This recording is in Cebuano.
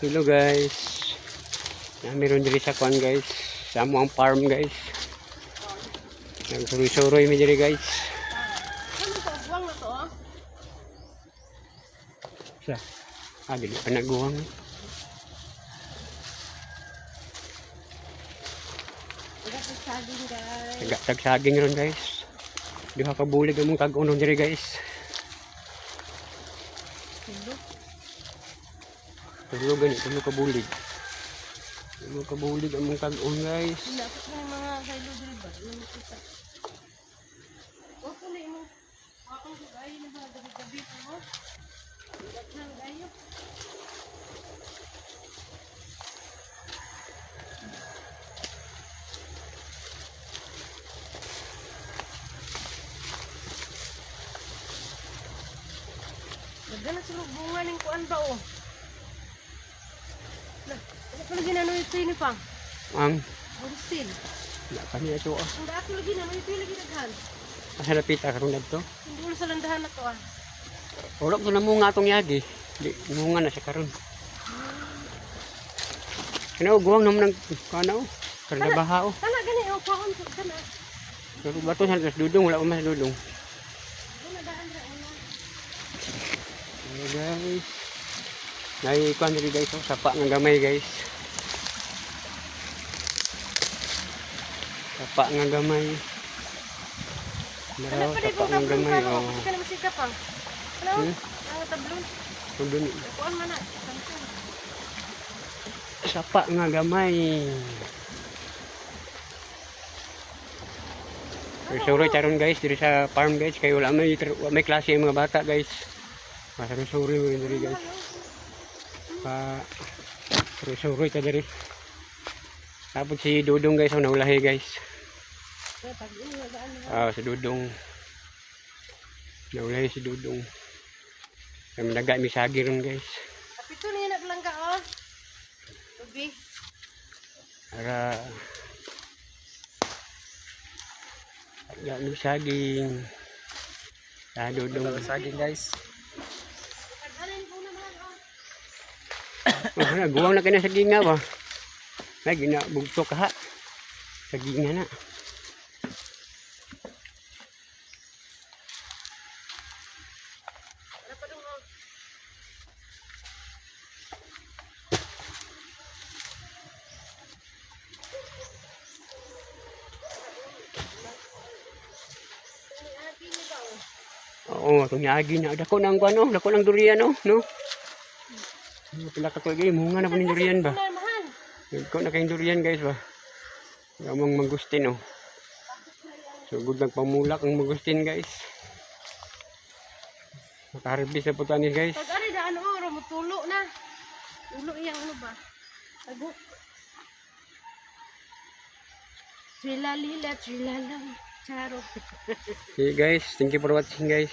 Hello, guys. Na meron diri sa kwan, guys. Sa among farm, guys. Nagsuroy-suroy mi diri, guys. Ano to? Buwang na to, oh. Sa ah, dili pa naguwang. Nagkasaging, guys. Tagsaging ron, guys. Duha ka bulig among kag-unon diri, guys. Hello. Tulo gani, tulo ka bulig. Tulo ka bulig among kag-un, guys. Lapit na yung mga saylo diri ba? Ano makita? O kung na imong akong sugay na mga gabi-gabi po mo. Daghan kayo. Daghan na sila bunga ning kuan ba oh. Na, ano pa lagi na no ito ni pang? Ang Agustin. wala pa niya ito ah. Ang dako lagi na no ito lagi daghan. Asa lapit ah karon adto? Hindi ulo sa landahan na to ah. Wala ko na munga atong yagi. Di munga na siya karon. Ano guwang naman ang kana oh. Karon na baha oh. Kana gani oh, kuan ko kana. Pero bato sa dudong, wala pa mas dudong. Kana daan ra una. Hello, guys. Nay kuan diri, guys, oh, sapa nga gamay, guys. Sapa nga gamay. Kana Maraw pa di sapa pong nga tablon gamay pa no, oh. kasi kana masika pa. Ano? Hmm? Ang tablon. Tablon. Kuan man na. Samsung. Sapa nga gamay. Suroy taron, guys, diri sa farm, guys, kay wala may klase ang mga bata, guys. Masuro-suroy mo diri, guys. Pa suroy ta diri. Tapos si Dudong, guys, ang naulahi, guys. Ah, si Dudong. Naulahi si Dudong. Kami naga mi sagi ron, guys. Kapito niya naglangga oh. Tubi. Ara naga mi saging. Ah, Dudong. Saging, guys. Taghanan po naman oh. Oh, na, guwang na kina sa ginga ba? Ay, gina, bugto ka ha. Sa ginga na. Wala pa dong oh. Oo, itong yagi na. Dako ng kuan oh, dako ng durian oh, no? Ano, pila ka tuig eh, munga na po ng durian ba? Mahal, mahal. Dako na kayong durian, guys, ba? Amang mangustin oh. So good lang pamulak ang mangustin, guys. Makaharvest na po tayo, guys. Pag ari daan oh, ro mutulo na. Tulo iyang ano ba? Tagok. Trila lila, trila lang. Charo. Okay, guys, thank you for watching, guys.